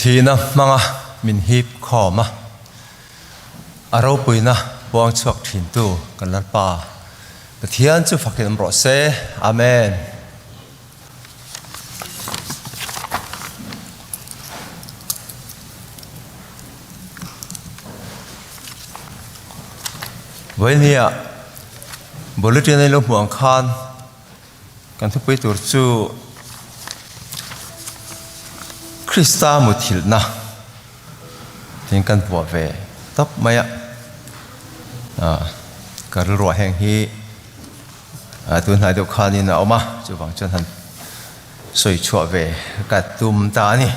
Thihna hmanga min hip khawm a, a ropuina puang chhuak thintu kan Lalpa Pathian chu fakin awm rawh se. Amen. Vawinia Bulletin a ilo hmuh ang khan kan thupui tur chu Krista muthilhna tiin kan vuah ve tawp mai a, ka rilruah heng hi tun hnai deuh khanin a awm a, chuvang chuan han sawi chhuah ve ka tum ta a ni.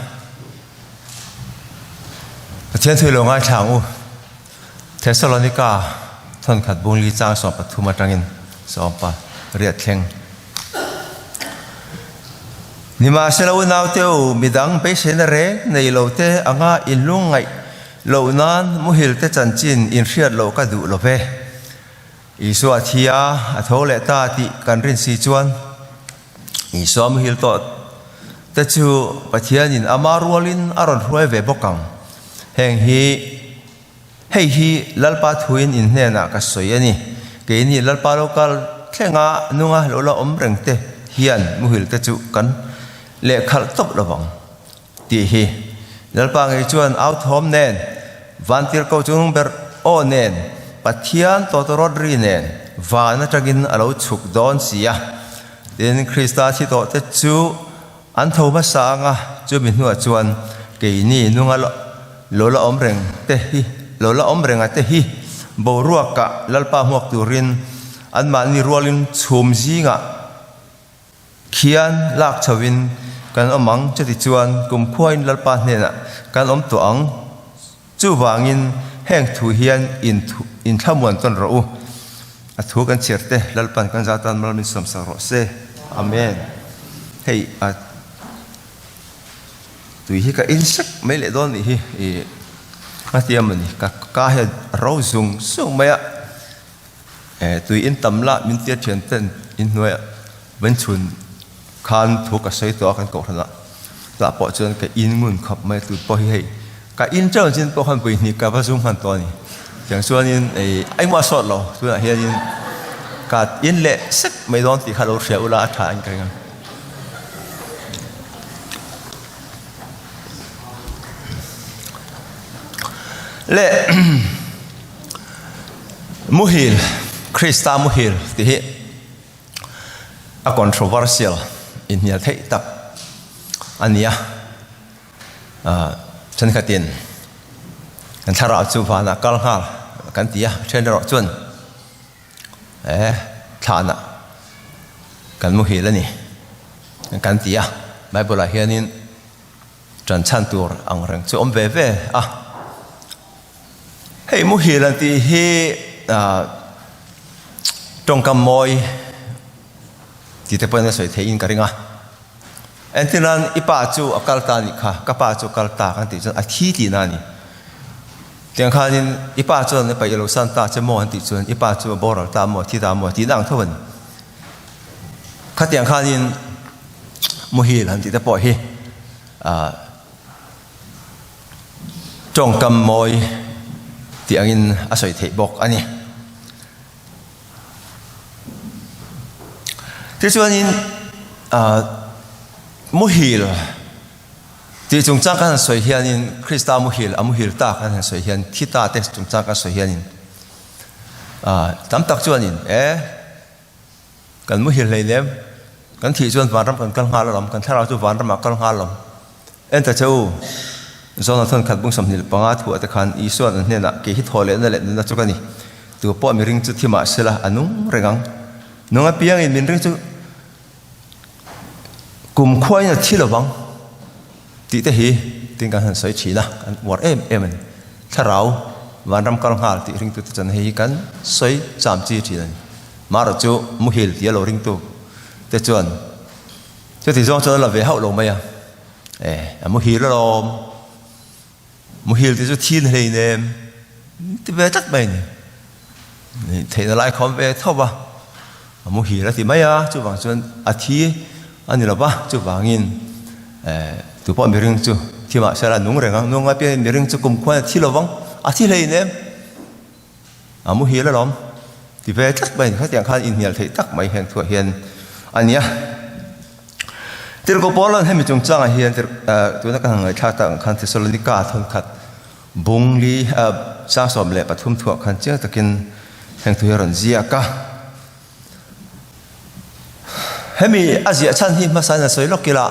Pathian thu ilo ngaithla ang u. Thesalonika thawnkhat bungli chang 13 atangin sawmpa riat thleng. Nimahsela unaute u, midang beiseina reng nei lo te anga inlungngaih loh nan muhil te chanchin inhriat loh ka duh lo ve. Isua a thi a, a tho leh ta tih kan rin si chuan Isua muhil tawh te chu Pathianin ama rualin a rawn hruai ve bawk ang. Heng hi Hei hi Lalpa thuin in hnenah ka sawi a ni. Keini Lalpa lo kal thlenga nunga lo la awm reng te hian muhil te chu kan lehkhalh tawp lo vang tih hi. Lalpa ngei chuan au thawm nen, vantirhkoh chung ber aw nen, Pathian tawtawrawt ri nen van atangin a lo chhuk dawn si a. Tin, Krista thi tawh te chu An tho hmasa anga chumi hnuah chuan keini nunga lo la awm reng te hi lo la awm renga te hi boruakah Lalpa hmuak turin anmahni rualin chhum zingah khian lak chhoin kan awm ang. Chuti chuan kumkhuain Lalpa hnenah kan awm tawh ang. Chuvangin heng thu hian inthlamuan tawn rawh u. A thu kan chhiar te Lalpan kan za tan mal min sawmsak rawh se. Amen. Hei a tui hi ka in sek mai leh dawn nih hi i a ti a mawni ka ka hian ro zung zung mai a e tui in tam lah min tia thian ten in hnuaiah min chhun khan thu ka sawi tawh a kan kohhran ah tah pawh chuan ka in ngun khawp mai tun pawh hi hei ka in teuh chin pawh khan pawihnih ka va zum hman tawh a ni tiang chuanin ei engmah sawt lo tunah hianin ka in leh sek mai dawn tih kha lo hria ula a tha ang ka ring a. Le muhil Krista muhil tih hi a controversial inhnial theih tak a ni a. Thenkhatin kan thlarau chu vanah kal nghal kan ti a, then erawh chuan eh thlanah kan muhil a ni kan ti a. Bible ah hianin tan chhan tur ang reng chu awm ve ve a. Hei muhil an tih hi tawngkam mawi tih te pawhin a sawi theihin ka ring a. Entirnan i pa chu a kal ta nih kha, ka pa chu a kal ta kan tih chuan a thi tihna a ni. Tiang khanin i pa chuan i paih lo san ta che maw an tih chuan i pa chu a boral ta maw, a thi ta maw tihna ang tho a ni. Khatiang khanin muhil han tih te pawh hi Tawngkam mawi tih angin a sawi theih bawk a ni. Tichuanin muhil tih chungchang kan han sawi hianin Krista muhil a muhil ta kan han sawi hian thi ta te chungchang kan sawi hianin tam tak chuanin e kan muhil hleinem kan thih chuan vanram kan kal nghal alawm kan thlarau chu vanramah kal nghal alawm. En ta che u, Jonah thawnkhat bung 25 thuah te khan Isua'n an hnenah, Kei hi thaw lehna leh nunna chu ka ni. Tu pawh mi ring chu thi mah sela a nung reng ang. Nung apiangin min ring chu kum khuain a thi lo vang tih te hi tin kan han sawi thin a, kan uar em em a ni. Thlarau vanram kal nghal tih ringtute chuan hei hi kan sawi cham chi thin a ni. Marawh chu muhil tia lo ringtu te chuan Chuti zawng chuan a la ve hauh lo mai a, e, a muhil alawm, muhil te chu thin hlei nem ti ve tlat mai a ni. Theihna lai khawm ve tho va, a muhil a ti mai a, chuvang chuan a thi a ni lo va, chuvangin e, tupawh mihring chu. thi mah sela nung reng ang, nung apiangin miring chu kumkhuan a thi lo vang, a thi hlein em? A muhil alawm ti ve tlat mai khatiang khan inhnial theih tak mai heng thuah hian a nia. Tirhkoh Paula'n hemi chungchangah hian tuna ka han ngaihthlak tak ang khan Thesalonika thawnkhat bung li 33 thuah khan chiang takin heng thu hi a rawn ziak a. Hemi a ziah chhan hi hmasain a sawi lawk ila.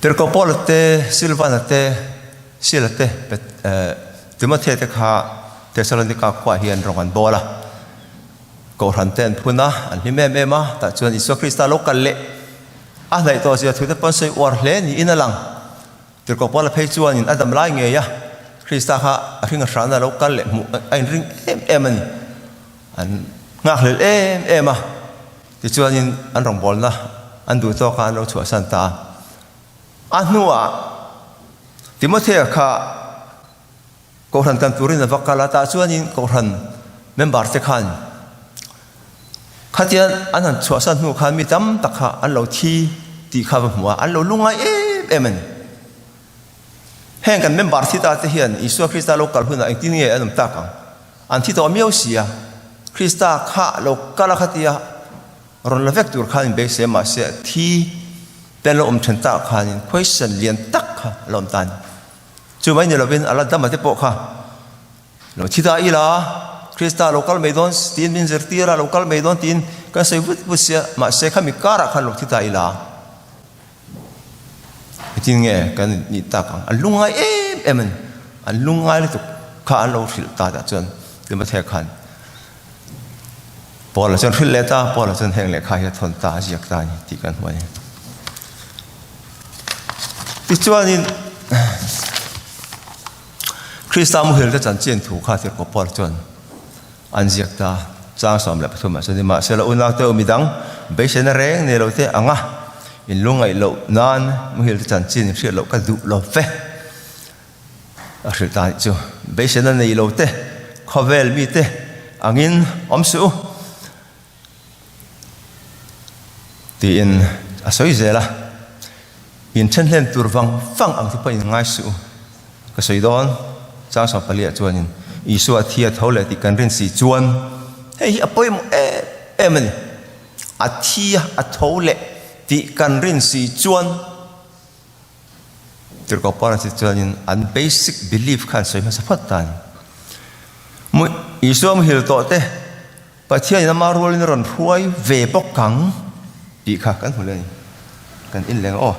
Tirhkoh Paula te, Silvana te, Sila te, Timothea te kha Thesalonika khuaah hian rawng an bawl a. Kohhran te an phun a, an hlim em em a, tah chuan Isua Krista lo kal leh a hnaih tawh zia thute pawn sawi uar hle niin a lang. Tirhkoh Paula phei chuanin a dam lai ngei a, Krista kha a hring a hrana lo kal leh hmuh a inring em em a ni. An nghakhlel em em a. Tichuanin an rawngbawlna an duh tawk a an lo chhuahsan ta a. A hnuah Timothea kha Kohhran kan turin a va kal a, tah chuanin Kohhran member te khan khatian an han chhuahsan hnu khan mi tam tak kha an lo thi tih kha va hmu a, an lo lungngai em em a ni. Heng kan member thi ta te hian Isua Krista lo kal hunah engtin nge an awm tak ang? An thi tawh miau si a, Krista kha lo kal a khatia rawn la vek tur khan in beisei a, mahse a thi te an lo awm then tak khanin question lian tak kha a lo awm ta a ni. Chu mai ni lovin a la dam a te pawh kha lo thi ta ila, Krista lo kal mai dawn tiin min zirtir a, lo kal mai dawn tiin kan sawi vut vut sia, mahse khami karah khan lo thi ta ila. Engtin nge kan nih tak ang? An lungngai em em a ni. An lungngai lutuk kha an lo hrilh ta tah chuan Timothea khan Paula chuan hrilh leh ta, Paula chuan heng lehkha hi a thawn ta, a ziak ta a ni tih kan hmu a ni. Tichuanin Krista muhil te chanchin thu kha Tirhkoh Paula chuan An ziak ta chang 13 ah chuan nimahsela unaute u midang beiseina reng nei lo te anga in lungngaih loh nan muhil te chanchin in hriat loh ka duh lo ve. A hrilh ta anih chu beiseina nei lo te khawvel mi te angin awm suh u tiin a sawi zel a, in then hlen tur vang vang ang te pawh in ngai suh u. Ka sawi dawn, chang 14 ah chuanin Isua a thi a tho leh tih kan rin si chuan hei hi a pawimawh em em a ni. A thi a tho leh tih kan rin si chuan Tirhkoh Paula chu chuanin an basic belief kha an sawi hmasa phawt ta a ni. Isua muhil tawh te Pathianin ama rualin a rawn hruai ve bawk ang tih kha kan hmu leh a ni. Kan inleng aw.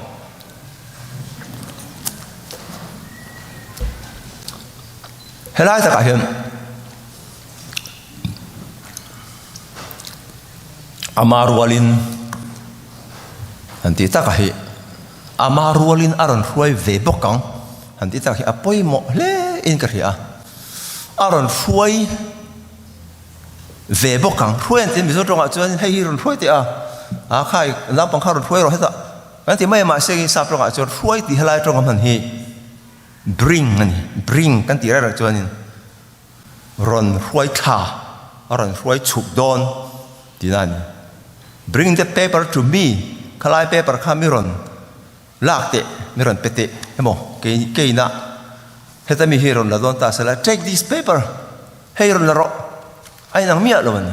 Helai takah hian ama rualin han tih takah hi ama rualin a rawn hruai ve bawk ang han tih takah hi a pawimawh hle in ka hria a. A rawn hruai ve bawk ang. Hruai an ti Mizo tawngah chuan hei hi rawn hruai teh a, a khai naupang kha rawn hruai rawh hetah kan ti mai a mahse sap tawngah chuan hruai tih helai tawng a hman hi bring a ni, bring kan tih reng reng chuanin rawn hruai thla a rawn hruai chhuk dawn tihna a ni. Bring the paper to me khalai paper kha mi rawn Lak teh, mi rawn pe teh emaw kei keinah heta mi hi rawn la dawn ta sela, take this paper, hei rawn la rawh, a inang miah lo a ni.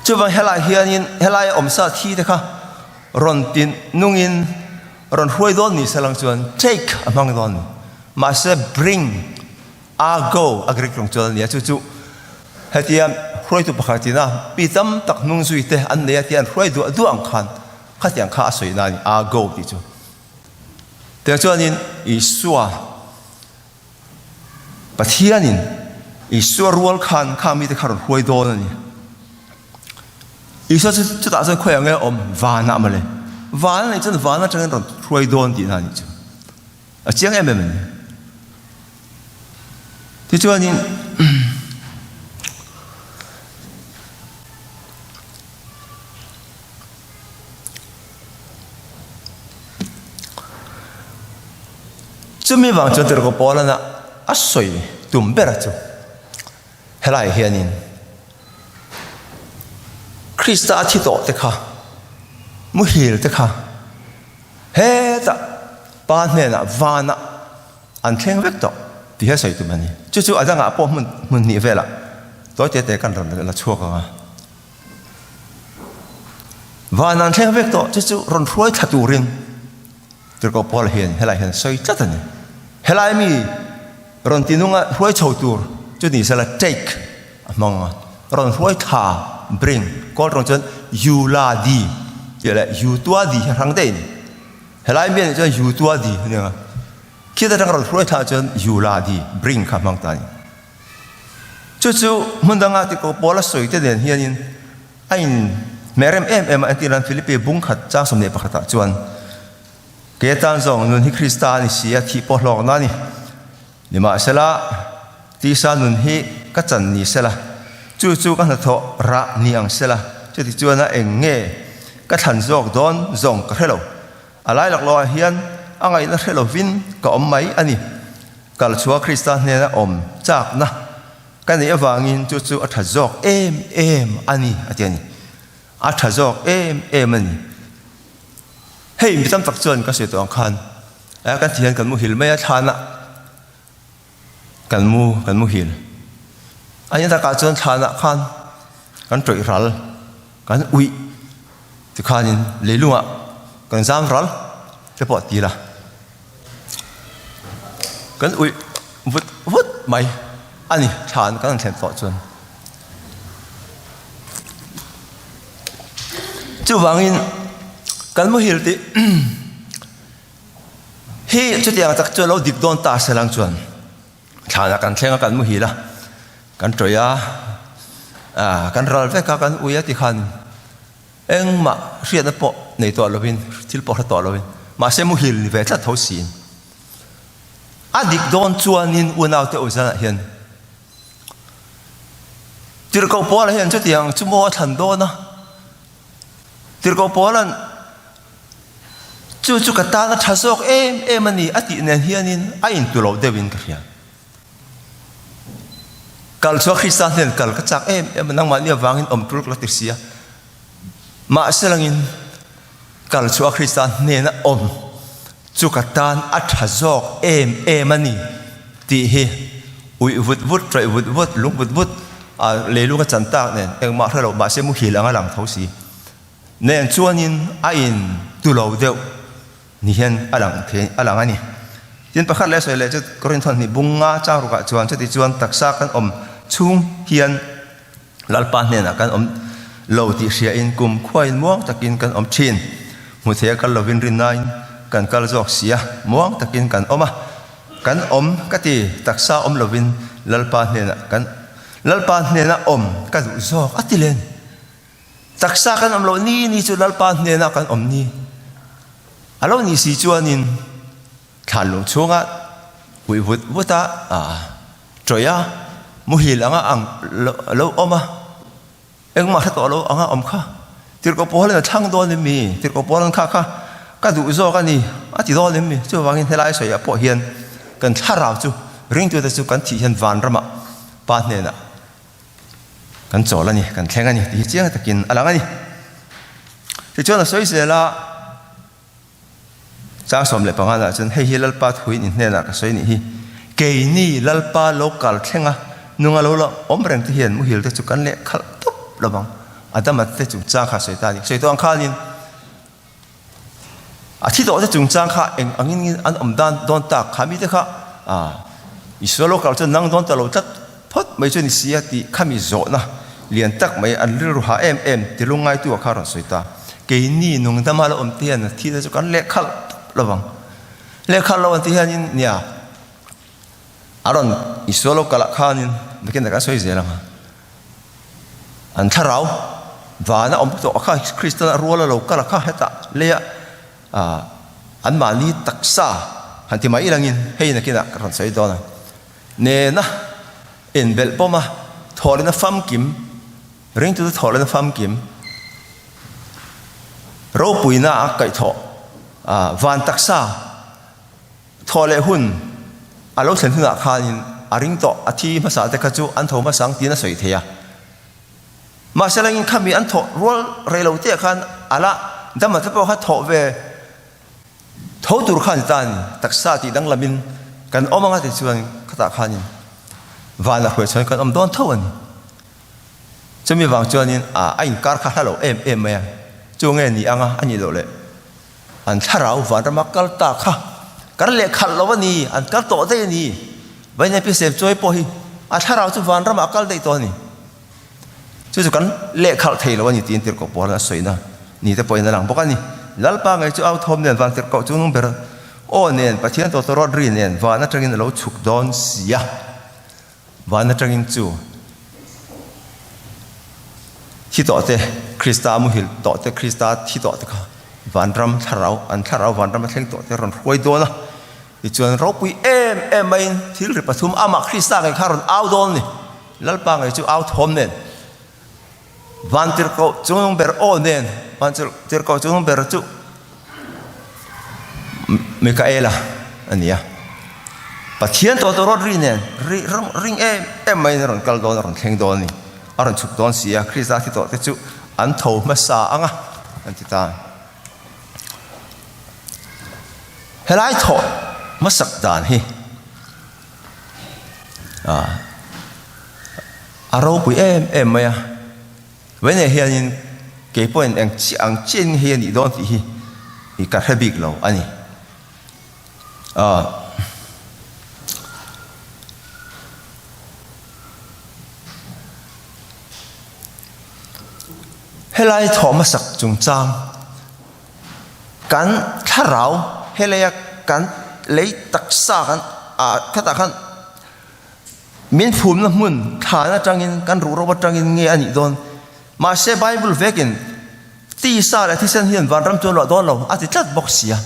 Chuvang helai hianin helaia awm sa thi te kha rawn ti nungin rawn hruai dawn ni selang chuan take a hmang dawn ni. Mahse bring a go a Greek rawng chuan a ni a, chu chu hetia hruaitu pakhat ina mi tam tak hnung zui te an nei a tia an hruai duah duah ang khan Khatiang kha a sawi na a ni, a go tih chu. Tiang chuanin Isua, Pathianin Isua rual khan kha mite kha rawn hruai dawn a ni. Isua chu chutah chuan khawiah nge a awm? Vanah mawle. Van a nih chuan van atangin rawn hruai dawn tihna a nih chu. A chiang em em a ni. Tichuanin Chumi vang chuan Tirhkoh Paulana a sawi tum ber chu helaiah hianin Krista a thi tawh te kha, muhil te kha. Hetah Pa hnenah vanah an thleng vek tawh tih hi a sawi tum a ni. Chu chu a dangah pawh hmun hmun hnih velah tawi te te kan rawn la chhuak ang a. Vanah an thleng vek tawh, chu chu rawn hruai thla turin Tirhkoh Paul hian helai hian sawi tlat a ni. Helai mi rawn ti nunga hruai chho tur chu ni sela take a hmang a, rawn hruai thla, bring, kawl tawng chuan yula di tih leh yutua di hi a hrang daih a ni. Helai mi a nih chuan yutua di a ni ang a, khit atanga rawn hruai thla chuan yula di, bring, kha a hmang ta a ni. Chu chu hmun danga Tirhkoh Paul a sawi te nen hianin A in hmeh rem em em a, entir nan Philippi bung khat chang 11 ah chuan, Kei atan zawng nun hi Krista a ni si a, thih pawh hlawkna a ni. Nimahsela, tisa nun hi ka chan ni sela, chu chu ka hnathawh rah ni ang sela, chuti chuan a eng nge ka thlan zawk dawn zawng ka hre lo. A lai laklawh ah hian a ngaihna hre lovin ka awm mai a ni. Kalchhuah Krista hnena awm chakna. Ka neih avangin chu chu a tha zawk em em a ni, a ti a ni. A tha zawk em em a ni. Hei mi tam tak chuan ka sawi tawh ang khan a kan ti hian kan muhil mai a, thlanah kan mu kan muhil. A nia takah chuan thlanah khan kan tawih ral, kan uih tikhanin leilungah kan zam ral te pawh a ti la. Kan uih vut vut mai a ni thlan kan han thlen tawh chuan. Chuvangin kan muhil tih hi chutiang tak chu a lo dik dawn ta se lang chuan thlanah kan thleng a kan muhil a, kan tawih a, kan ral vek a, kan ui a tikhan Engmah hriatna pawh nei tawh lovin, thil pawh hre tawh lovin, mahse muhil ni ve tlat tho siin. A dik dawn chuanin unaute aw zanah hian Tirhkoh Paula hian chutiang chu maw a thlan dawn a? Tirhkoh Paula'n chu chu ka tan a tha zawk em em a ni a tih nen hianin a intu lo deuhin ka hria. Kal chu a Krista hnen kal ka chak em em a, nangmahni avangin awm tul ka la ti si a. Mahse langin kal chu a Krista hnena awm chu ka tan a tha zawk em em a ni tih hi uih vut vut, ṭawih vut vut, lung vut vut a leilung a chan tak nen engmah hre lo mahse muhil anga lang tho si nen chuanin a in tu lo deuh. Ni hian a lang thei a lang a ni. Tin, pakhat leh sawi leh chu Korinth hnih bung nga chang rukah chuan chuti chuan taksa kan awm chhung hian Lalpa hnenah kan awm lo tih hriain kum khuain muang takin kan awm thin. Hmu thei a kal lovin rinnain kan kal zawk si a, muang takin kan awm a. Kan awm ka ti, taksa awm lovin Lalpa hnenah kan Lalpa hnena awm ka duh zawk a ti len. Taksa kan awm loh ni ni chu Lalpa hnenah kan awm ni. A lo nih si chuanin thlanlung chhungah huih vut vut a, tawih a, muhil anga ang lo awm a, engmah hre tawh lo anga awm kha Tirhkoh Paul in a thlang dawn em mi? Tirhkoh Paul an kha kha ka duh zawk a ni a ti dawn em mi? Chuvangin helai sawiah pawh hian kan thlarau chu ringtute chu kan thih hian vanramah Pa hnenah Kan chawl a ni, kan thleng a ni tih hi chiang takin a lang a ni. Tichuan a sawi zel a, Chang 15 ah chuan hei hi Lalpa thuin in hnenah ka sawi nih hi, keini Lalpa lo kal thleng a, nunga lo la awm reng te hian muhil te chu kan leh khalh tawp lo vang. Adama te chungchang kha sawi ta a ni. Sawi tawh ang khanin A thi tawhte chungchang kha eng angin an awm dan dawn tak kha mite kha Isua lo kal chuan nang dawn ta lo tlat phawt mai chu ni si a tih khami zawhna lian tak mai an rilru hah em em ti lungngaituah kha a rawn sawi ta. Keini nungdama lo awm te hian a thite chu kan lehkhalh tawp lo vang. Lehkhalh lo an tih hianin nia a rawn Isua lo kalah khanin nakin kan sawi zel ang a. An thlarau vana awm tawh kha Kristian a rual a lo kal a kha hetah leia anmahni taksa han ti mai langin hei nakinah ka rawn sawi dawn a. Nena inbelh pawm a thawhlehna famkim, ringtute thawhlehna famkim ropuina a kaihthawh van taksa, Thaw leh hun a lo thlen hunah khanin a ring tawh, a thi hmasa te kha chu an tho hmasa ang tiin a sawi thei a. Mahse langin khami an thawh rual rei lo te ah khan a la dama te pawh kha thawh ve Tho tur kha a ni ta a ni. Taksa tih danglamin kan awm anga ti chuan khatah khanin vanah hruai chhuahin kan awm dawn tho a ni. Chumi vang chuanin a inkar kha hla lo em em mai a, chu nge ni anga a nih loh leh an thlarau vanrama kal ta kha kan lehkhalh lo a ni, an kal tawh daih a ni. Vainampi sem chawi pawh hi a thlarau chu vanramah a kal daih tawh a ni. Chu chu kan lehkhalh thei lo a ni tiin tirhkoh pawl a sawina ni te pawhin a lang bawk a ni. Lalpa ngei chu au thawm nen van tirhkoh chu nung ber aw nen Pathian tawtawrawt ri nen van atangin a lo chhuk dawn si a. Van atangin chu thi tawh te, Krista muhil tawh te, Krista thi tawh te kha vanram thlarau, an thlarau vanram a thleng tawh te rawn hruai dawn a. Tichuan ropui em em maiin thil ri pathum amah Krista ngei kha rawn au dawn a ni. Lalpa ngei chu au thawm nen, van tirhkoh chungnung ber aw nen, van tirhkoh chungnung ber chu Mikaela a ni a. Pathian tawtawrawt ri nen, ri ring em em maiin a rawn kal dawn, a rawn thleng dawn a ni. A rawn chhuk dawn si a, Krista thi tawhte chu an tho hmasa ang a, an ti ta. Helai thawh hmasak dan hi a ropui em em mai a, Vawiinah hianin kei pawhin eng chiah ang chiahin hei a nih dawn tih hi ka hre bik lo a ni. Helai thawh hmasak chungchang kan thlarau helaia kan lei taksa kan ah khatah khan min phumna hmun thlan atangin kan ruhro atangin nge a nih dawn. Mahse Bible vekin tisa leh thisen hian vanram chu a luah dawn lo a ti tlat bawk sia.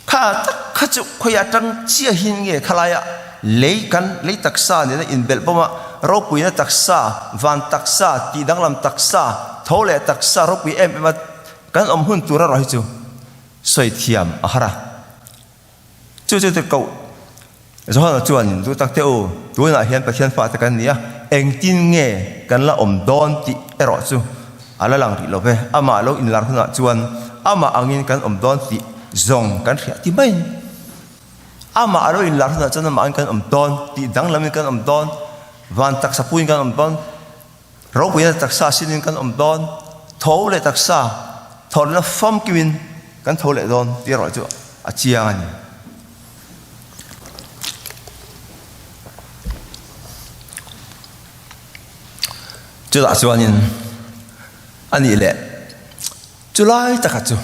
Kha tak kha chu khawi atang chiahin nge khalaia lei kan lei taksa nena inbelh bawm a, ropuina taksa, van taksa, tih danglam taksa, tho leh taksa ropui em em a kan awm hun tur erawh hi chu sawi thiam a har a. Chu chu tirhkoh Johana chuan duh tak teh u, tunah hian Pathian fate kan ni a, engtin nge kan la awm dawn tih erawh chu a la lang rih lo ve, amah lo inlar hunah chuan amah angin kan awm dawn tih zawng kan hriah ti mai. Amah a lo inlar hunah chuan amah angin kan awm dawn tih danglamin kan awm dawn, van taksa puiin kan awm dawn, ropuina taksa sinin kan awm dawn, tho leh taksa thawlna famkimin kan tho leh dawn tih erawh chu a chiang a ni. Chutah chuanin a nih leh chulai taka chu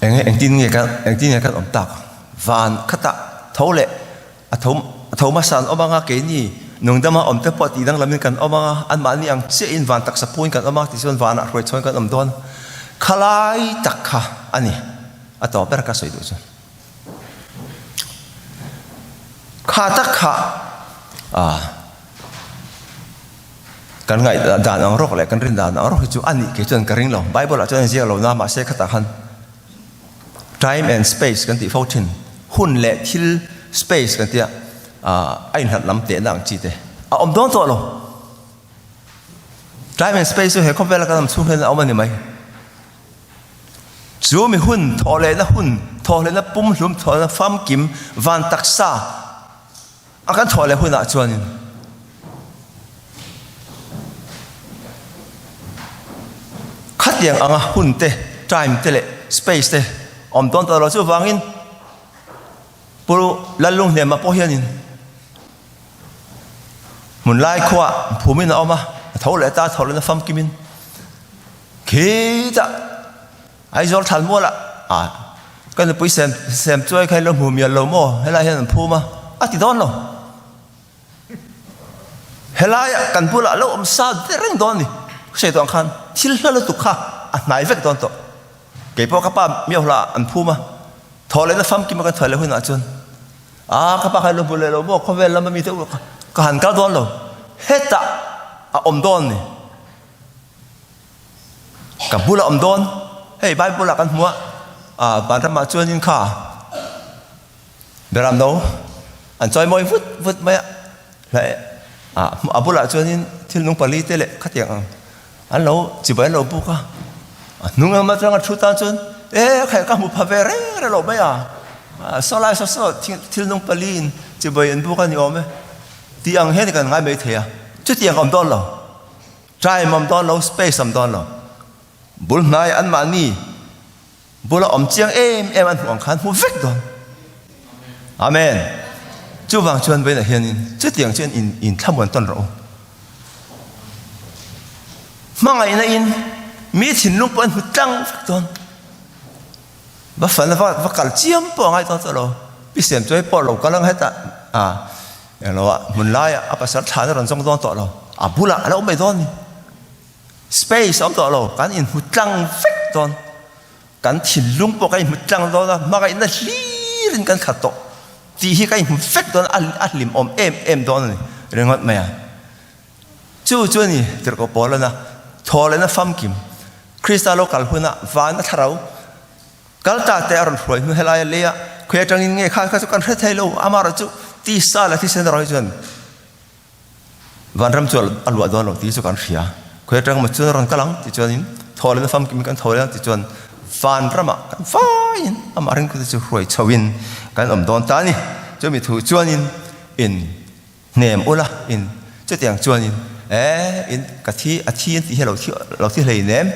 eng engtin nge kan engtin nge kan awm tak van khatah tho leh A tho a tho hmasa an awm anga keini nungdama awm te pawh tih danglamin kan awm anga anmahni ang chiahin van taksa puin kan awm a tichuan vanah hruai chhuain kan awm dawn khalai tak kha a ni a tawp ber ka sawi duh chu kha tak kha a kan ngaih dan ang rawk leh kan rin dan ang rawk hi chu a nih kei chuan ka ring lo Bible ah chuan a ziak lo na mahse khatah khan Time and space kan tih fo thin. Hun leh thil space kan tia a inhlat lam tehna ang chi te a awm dawn tawh lo. Time and space chu he khawvela kan awm chhung hian a awm a ni mai. Chu mi hun thawhlehna hun, thawhlehna pumhlum, thawhlehna famkim, van taksa, A kan thawh leh hunah chuanin khatiang anga hun te, time te leh space te awm dawn tawh lo. Chuvangin Pu Lallunghnema pawh hianin hmun lai khuaah phumin a awm a, a tho leh ta, tho lehna famkimin khitah Aizawl Thlanmualah ah ka nupui sem sem chuai kha in lo hmu mial lo maw helai hian an phum a, a ti dawn lo. Helaiah kan bulah lo awm sa der reng dawn a ni. Ka sawi tawh ang khan thil hla lutuk kha a hnai vek dawn tawh. Kei pawh ka pa miauhla an phum a, thaw lehna famkim a kan thawi leh hunah chuan ah ka pa kha in lo hmu leh lo maw khawvel lama mite u ka han kal dawn lo. Hetah a awm dawn a ni. Ka bula awm dawn, hei Bible ah kan hmu a, ah vanramah chuanin kha beram no an chawi mawi vut vut mai a, hleh ah a bulah chuanin thil nung pali te leh khatiang ang an lo chibai an lo buk a. A hnung lam atanga thu tan chuan, E khai ka hmu pha ve reng reng lo mai a, saw lai saw saw thil nung paliin chibai an buk a ni awm e tih ang hian kan ngai mai thei a. Chutiang awm dawn lo, time awm dawn lo, space awm dawn lo. Bul hnai anmahni Bula awm chiang em em an hmuh ang khan hmu vek dawn. Amen. Chuvang chuan vawiinah hianin chutiang chuan in in thlamuan tawn rawh u. Hmangaihna in mi thinlung pawh an hmu tlang vek dawn. Va fana va va kal chiam pawh a ngai dawn tawh lo. Pi sem chuai pawh lo kal ang hetah a englo ah hmun laiah a pasal thlan a rawn zawng dawn tawh lo. A bulah a lo awm mai dawn ni. Space a awm tawh lo, kan inhmu tlang vek dawn. Kan thinlung pawh kan inhmu tlang dawn a, hmangaihna hlirin kan khat tawh tih hi kan inhmu vek dawn a, a hlimawm em em dawn a ni ringawt mai a. Chu chu a ni Tirhkoh Paulana thawhlehna famkim, Krista lo kal huna vana thlarau kal ta te a rawn hruai hnu helaia leia khawi atangin nge kha kha chu kan hre thei lo, amaherawhchu tisa leh thisen erawh hi chuan Vanram chu a luah dawn lo tih chu kan hria. Khawi atang emaw chuan a rawn kal ang tih chuanin thaw lehna famkim kan tho leh ang tih chuan vanramah kan vaiin amah ringtute chu hruai chhoin kan awm dawn ta a ni. Chumi thu chuanin in hnem ula in chutiang chuanin e in ka thi a thi an tih hi lo thi lo thi hlei nem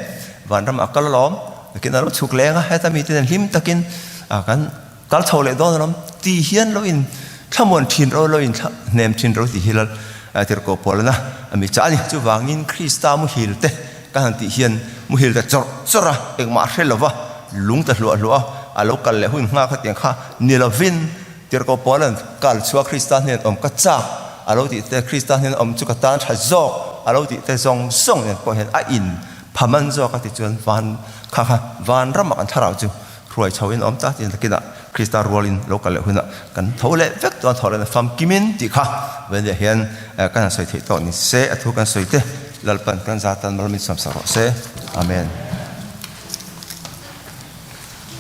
vanramah a kal alawm nakin a lo chhuk leng a heta mite nen hlim takin a kan Kal chho leh dawn alawm ti hian lo in thlamuan thin ro lo in hnem thin ro tih hi lal tirhkoh pawlna a mi chah a ni. Chuvangin Krista muhil te kan han tih hian muhil te chawrh chawrh a, engmah hre lova lung ta hluah hluah a, a lo kal leh hun nghak hetiang kha ni lovin tirhkoh pawla'n kal chhuah Krista hnen awm ka chak a lo tih te, Krista hnen awm chu ka tan tha zawk a lo tih te zawng zawng nen pawh hian a in phaman zawk a ti chuan van kha kha vanramah kan thlarau chu Hruai chho in awm ta tiin takinah Krista rualin lo kal leh hunah kan tho leh vek chuan tho lehna famkimin tih kha Vania hian kan han sawi theih tawh ni se a thu kan sawi te Lalpan kan zatan mal min sawmsak rawh se. Amen.